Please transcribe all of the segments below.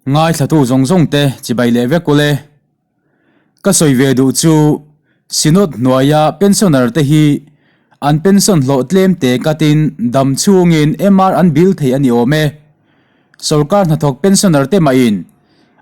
Ngaithlatu zawng zawng te chibai leh vek ule. Ka sawi ve duh chu Synod hnuaia pensioner te hi an pension hlawh tlem te katin dam chhungin MR an bill thei a ni awm e. Sorkar hnathawk pensioner te mahin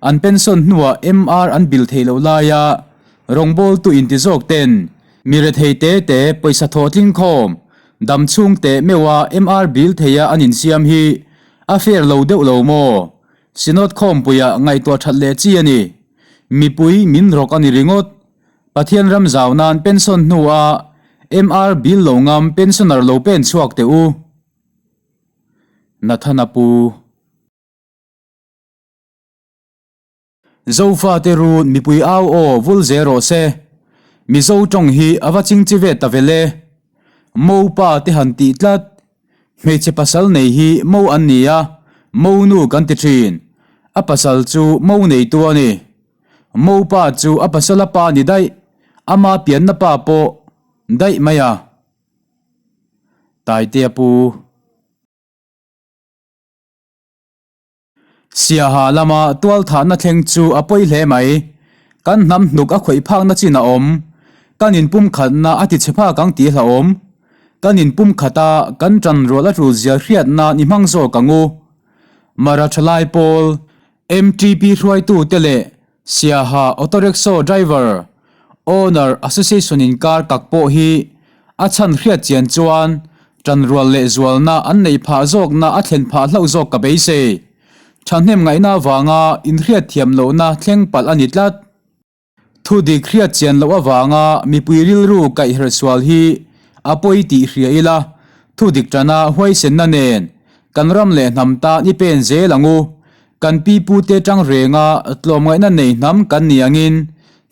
an pension hnuah MR an bill theih loh laia rawngbawltu inti zawk ten mi rethei te te pawisa thawh tling khawm dam chhung teh meuha MR bill theia an insiam hi a fair lo deuh lo maw? Synod khawmpuiah ngaihtuah that leh chi a ni. Mipui min rawk a ni ringawt. Pathian ram zau nan pension hnua MR bill lo ngam pensioner lo pen chhuak teh u. Nathana Pu. Zofate run mipui au aw vul zel rawh se. Mizo tawng hi a va chingchi ve ta vel e. Mo pa te han tih tlat. Hmeichhe pasal nei hi mo an ni a, mo nu kan ti thin. A pasal chu mo neitu a ni. Mo pa chu a pasala pa ni daih, ama pianna pa pawh daih mai a. Taitea Pu. Siaha lama tualthahna thleng chu a pawi hle mai. Kan hnam hnuk a khawih phakna chin a awm. Kan inpumkhatna a ti chhe phak ang tih hlauhawm. Kan inpumkhata kan ṭanrual a ṭul zia hriatna ni hmang zawk ang u. Mara ṭhalai pawl, MTP hruaitute leh Siaha Auto Rickshaw Driver Owner Association inkar kak pawh hi a chhan hriat chian chuan ṭanrual leh zualna an neih phah zawkna a thlen phah hlauh zawk ka beisei. Ṭhahnem ngaihna avanga inhriat thiam lohna thleng palh a ni tlat. Thu dik hriat chian loh avanga mipui rilru kaihherh sual hi a pawi tih hria ila, thu dik ṭana huaisenna nen kan ram leh hnam tan i pen zel ang u. Kan pi pute ṭang renga tlawmngaihna nei hnam kan ni angin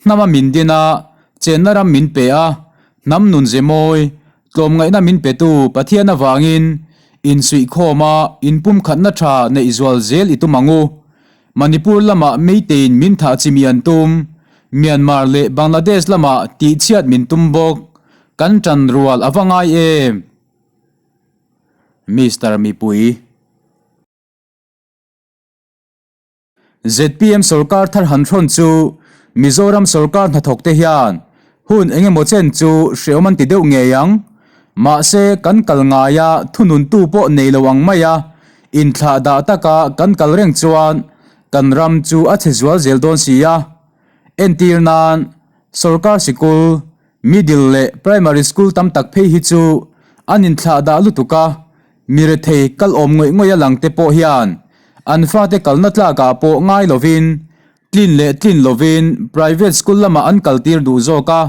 hnama min din a, chenna ram min pe a, hnam nun ze mawi, tlawmngaihna min petu Pathian avangin insuihkhawm a, inpumkhatna ṭha neih zual zel i tum ang u. Manipur lamah Meitein min thah chi mi an tum, Myanmar leh Bangladesh lamah tihchhiat min tum bawk, kan ṭan rual a va ngai em? Mister Mipui. Zpm sorkar thar han hrawn chu Mizoram sorkar hnathawkte hian hun eng emaw chen chu hreawm an ti deuh ngei ang. Mahse, kan kal ngaia thununtu pawh nei lo ang maia inthlah dah taka kan kal reng chuan kan ram chu a chhe zual zel dawn si a. Entir nan, sorkar sikul, middle leh primary school tam tak phei hi chu an inthlah dah lutuk a, Mi rethei kal awm ngawih ngawih a lang te pawh hian an fate kalna tlakah pawh ngai lovin tlin leh tlin lovin private school lamah an kaltir duh zawk a,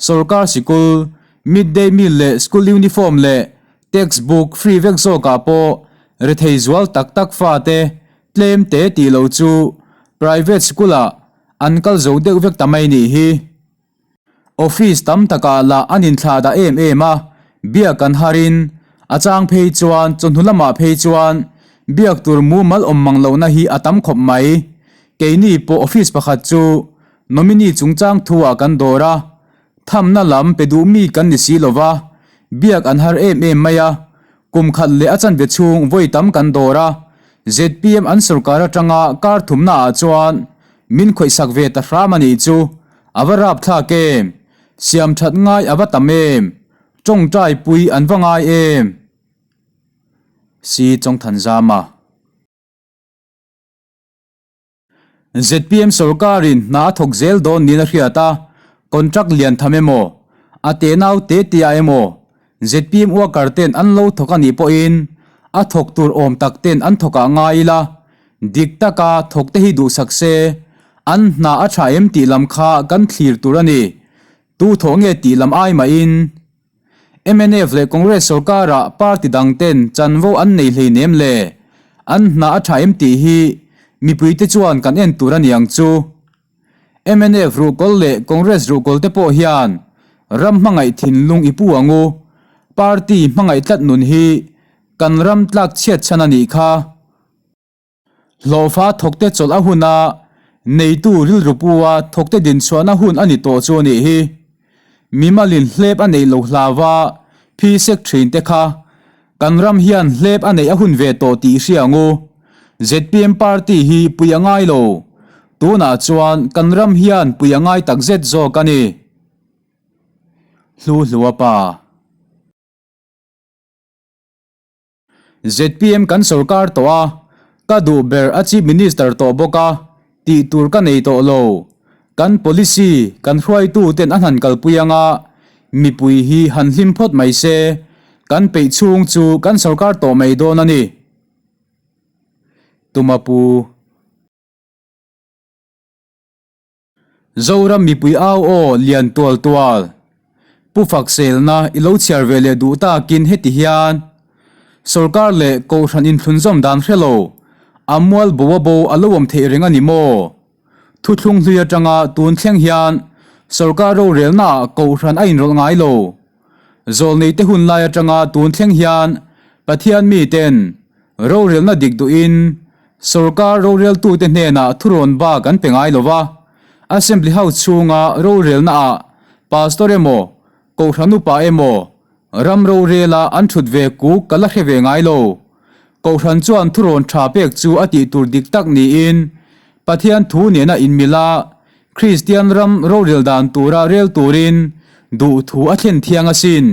sorkar sikul, midday meal leh school uniform leh text book free vek zawkah pawh rethei zual tak tak fate tlem te tih loh chu private school ah an kal zo deuh vek ta mai nih hi. Office tam takah lah an inthlah dah em em a, biak an harin a chang phei chuan chawhnu lamah phei chuan biak tur mumal awm mang lohna hi a tam khawp mai. Keini pawh office pakhat chu nominee chungchang thu-ah kan dawr a, thamna lam pe duh mi kan ni si lova, biak an har em em mai a, kum khat leh a chanve chhung vawi tam kan dawr a, zpm an sorkar atanga kar thumnaah chuan min khawihsak ve ta hram a nih chu. A va rap thlak em? Siam that ngai a va tam em? Tawngtai pui an va ngai em? Si Chawngthanzama. Zpm sorkarin hna a thawk zel dawn niin a hriat a, contract lian tham emaw, a tenau te tia emaw, zpm worker ten an lo thawk a nih pawhin a thawk tur awm tak ten an thawk ah ngai ila, Dik taka thawk te hi duhsak se, an hna a tha em tih lam kha kan thlir tur a ni. Tu thawh nge tih lam ai mahin mnf leh Congress sorkarah party dang ten chanvo an nei hleinem le, an hna a tha em tih hi mipui te chuan kan en tur a ni ang chu. Mnf ruhkawl leh Congress ruhkawl te pawh hian ram hmangaih thinlung i pu ang u, party hmangaih tlat nun hi kan ram tlak chhiat chhan a nih kha. Hlawhfa thawkte chawlh a hun a, neitu rilru pua thawkte dinchhuahna hun a ni tawh chu a nih hi. Mimalin hlep a neih lo hlauva phi sek thin te kha kan ram hian hlep a neih a hun ve tawh tih i hria ang u. Zpm party hi pui a ngai lo. Tunah chuan kan ram hian pui a ngai takzet zawk a ni. Hlu Hlua pa. Zpm kan sorkar tawh a, ka duh ber a Chief Minister tawh bawk a, tih tur ka nei tawh lo. Kan policy kan hruaitu ten a han kalpui anga mipui hi han hlim phawt mai se, kan peih chhung chu kan sorkar tawh mai dawn a ni. Tumapu. Zoram mipui au aw lian tual tual. Pu Fakselna i lo chhiar ve leh duh takin heti hian Sorkar leh Kohhran inthlunzawm dan hre lo, a mual bo a bo a lo awm theih reng a ni maw? Thuthlung hlui atanga tun thleng hian Sorkar rorelnaah Kohhran a inrawlh ngai lo. Zawlneite hun lai atanga tun thleng hian Pathian miten rorelna dik duhin Sorkar roreltute hnenah thurawn bak an pe ngai lo va, Assembly House chhunga rorelnaah Pastor emaw, Kohhran upa emaw ram rorela an thut ve kuk ka la hre ve ngai lo. Kohhran chuan thurawn tha pek chu a tih tur dik tak niin Pathian thu nena inmil a, Kristian ram rorel dan tura rel turin duhthu a thlen thiang asin.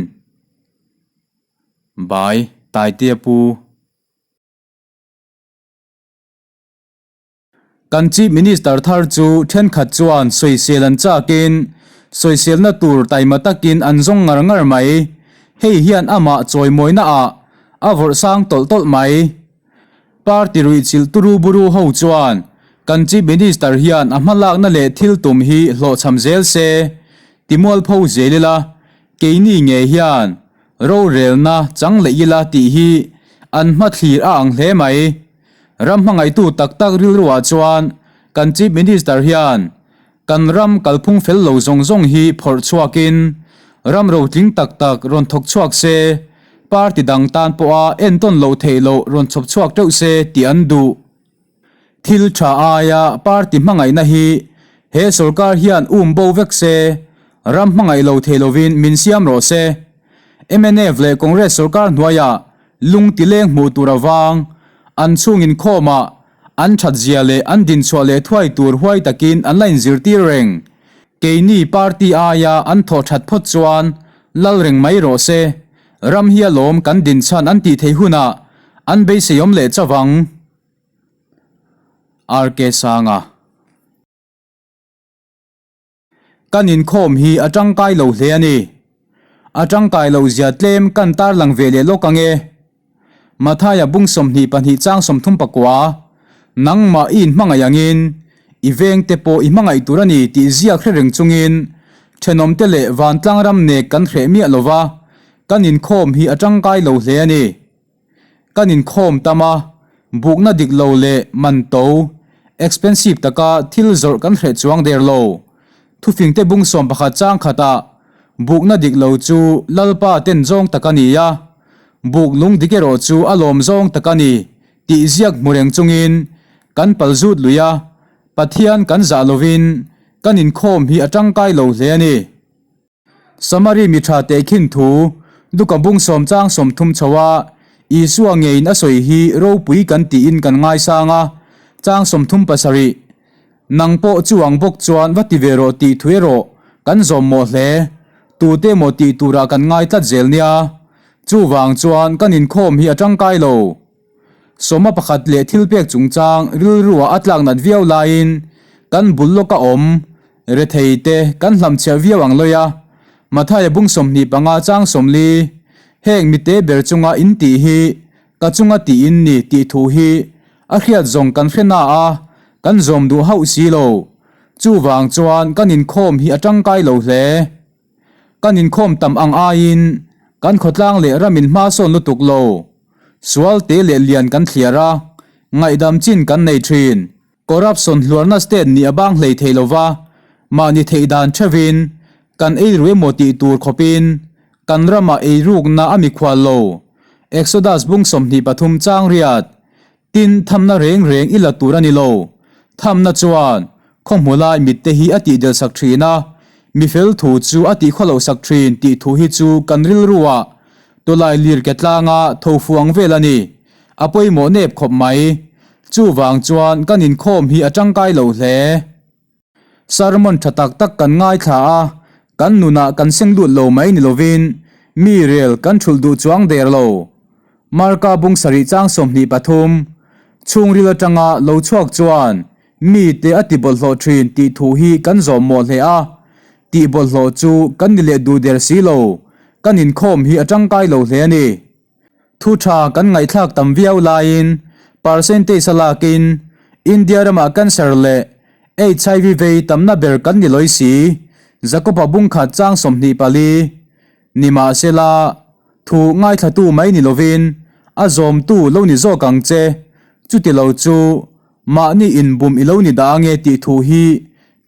Bai, Taitea Pu. Kan Chief Minister thar chu thenkhat chuan sawisel an chakin sawiselna tur taima takin an zawng ngar ngar mai. Hei hian amah chawimawina ah a vawrh sang tawlh tawlh mai. Party ruihchilh turu buru ho chuan kan Chief Minister hian a hmalakna leh thil tum hi hlawhchham zel se, timualpho zel ila, keini ngei hian rorelna chang leh ila tih hi an hmathlir a ang hle mai. Ram hmangaihtu tak tak rilruah chuan kan Chief Minister hian Kan ram kalphung fel lo zawng zawng hi phawrh chhuakin ram rotling tak tak rawn thawk chhuak se, party dang tan pawha entawn loh theih loh rawn chhawp chhuak teuh se tih an duh. Thil tha aia party hmangaihna hi he sorkar hian um bo vek se, ram hmangaih lo thei lovin min siam rawh se. Mnf leh Congress sorkar hnuaiah lung tileng hmuh tur avang an chhung inkhawmah An that zia leh an dinchhuah leh thuai tur huai takin an la inzirtir reng. Keini party aia an thawh that phawt chuan lal reng mai rawh se. Ram hi alawm kan dinchhan an tih theih hunah an beiseiawm leh chauh ang. RK Sanga. Kan inkhawm hi a tangkai lo hle a ni. A tangkai lo zia tlem kan tarlang ve leh lawk ang e. Mathaia bung 22 chang 34, Nangmah i inhmangaih angin i vengte pawh i hmangaih tur a ni tih ziak hre reng chungin thenawmte leh vantlang ram nek kan hreh miah lova kan inkhawm hi a tangkai lo hle a ni. Kan inkhawm tam a, bukna dik lo leh man to, expensive, taka thil zawrh kan hreh chuang der lo. Thufingte bung 11 chang khatah bukna dik lo chu Lalpa ten zawng tak a ni a, buk lung dik erawh chu a lawm zawng tak a ni tih ziak hmu reng chungin kan pal zut lui a, Pathian kan zah lovin kan inkhawm hi a tangkai lo hle a ni. Samari mi tha tehkhin thu Luka bung sawm chang 30 chho a, Isua ngeiin a sawi hi ropui kan tiin kan ngaisang a, chang 37, Nang pawh chuang bawk chuan va ti ve rawh tih thu erawh kan zawm mawh hle, tute maw tih turah kan ngai tlat zel nia. Chuvang chuan kan inkhawm hi a tangkai lo. Sawma pakhat leh thilpek chungchang rilruah a tlak nat viau laiin kan bul lawka awm rethei te kan hlamchhiah viau ang lawi a, Mathaia bung 25 chang 40, Heng mite ber chunga in tih hi ka chunga tih in ni tih thu hi a hriat zawng kan hre na a, kan zawm duh hauh si lo. Chuvang chuan kan inkhawm hi a tangkai lo hle. Kan inkhawm tam ang aiin kan khawtlang leh ramin hma sawn lutuk lo. Sual te leh lian kan thliar a, ngaihdam chin kan nei thin. Corruption hluarna state nih a bang hlei thei lova, mahni theih dan theuhin kan ei ru emaw tih tur khawpin kan ramah eirukna a mikhual lo. Exodus bung 23 chang riat Tin, thamna reng reng i la tur a ni lo. Thamna chuan khaw hmu lai mitte hi a tih del sak thin a, mi fel thu chu a tih khaw loh sak thin tih thu hi chu kan rilruah tawlai lir ke tlanga tho fuang vel a ni. A pawimawh nep khawp mai. Chuvang chuan kan inkhawm hi a tangkai lo hle. Sermon tha tak tak kan ngaithla a, kan nunah kan seng lut lo mai ni lovin mi rel kan thulh duh chuang der lo. Marka bung sarih chang 23, chhungril atanga lo chhuak chuan mite a ti bawlhhlawh thin tih thu hi kan zawm mawh hle a, tih bawlhhlawh chu kan ni leh duh der si lo, kan inkhawm hi a tangkai lo hle a ni. Thu tha kan ngaihthlak tam viau laiin percentage a lakin India ramah cancer leh HIV vei tamna ber kan ni lawi si, Jakoba bungkhat chang 24. Nimahsela, thu ngaithlatu mai ni lovin a zawmtu lo ni zawk ang che, chuti lo chu mahni inbum i lo ni dah ange tih thu hi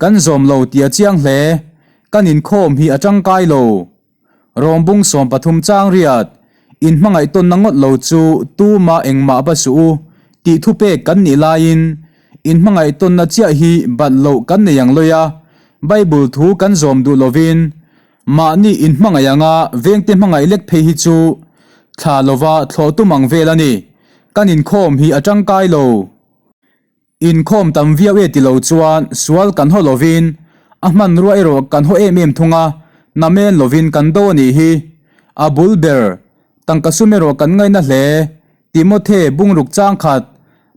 kan zawm lo tih a chiang hle, kan inkhawm hi a tangkai lo. Rawmbung 13 chang riat, inhmangaih tawnna ngawt lo chu tuma engmah va suh u tih thupek kan nih laiin inhmangaih tawnna chiah hi bat loh kan nei ang lawi a, Bible thu kan zawm duh lovin mahni inhmangaih anga vengte hmangaih lek phei hi chu thla lova thlawh tum ang vel a ni. Kan inkhawm hi a tangkai lo. Inkhawm tam viau e ti lo chuan sual kan haw lovin a hmanrua erawh kan haw em em thung a, namen lovin kan do a nih hi. A bul ber, tangka sum erawh kan ngaina hle. Timothe bungruk chang khat,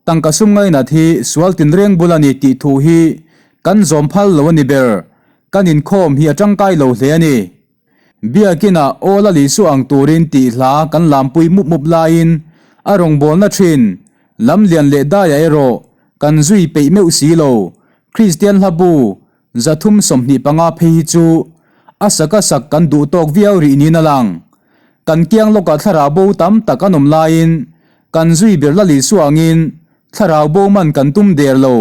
tangka sum ngainat hi sual tinreng bul a ni tih thu hi kan zawm phal lo a ni ber. Kan inkhawm hi a tangkai lo hle a ni. Biakinah aw la Lisu ang turin tih hla kan lampui mup mup laiin a rawngbawlna thin lam lian leh daiah erawh kan zui peih meuh si lo. Kristian hla bu 325 phei hi chu a sak a sak kan duh tawk viau rih niin a lang. Kan kiang lawkah thlarau bo tam tak an awm laiin kan zui ber la Lisu angin thlarau bo man kan tum der lo.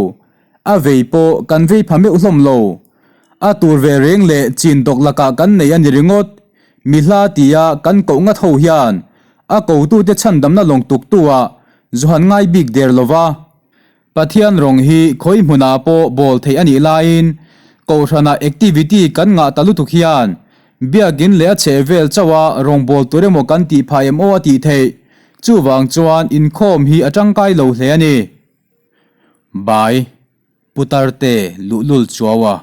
A vei pawh kan vei pha meuh hlawm lo. A tur ve reng leh chin dawk lakah kan nei a ni ringawt. Mi hla tia kan koh ngat ho hian a kotute chhandamna lawng tuktu-ah Johan ngai bik der lo va. Pathian rawng hi khawi hmunah pawh bawl theih a nih laiin Kohhranah activity kan ngah ta lutuk hian Biakin leh a chhehvel chauha rawngbâwl tur emaw kan tih phah em aw a tih theih. Chuvang chuan inkhawm hi a tangkai lo hle a ni. Bai, Putarte luhlul chuau a.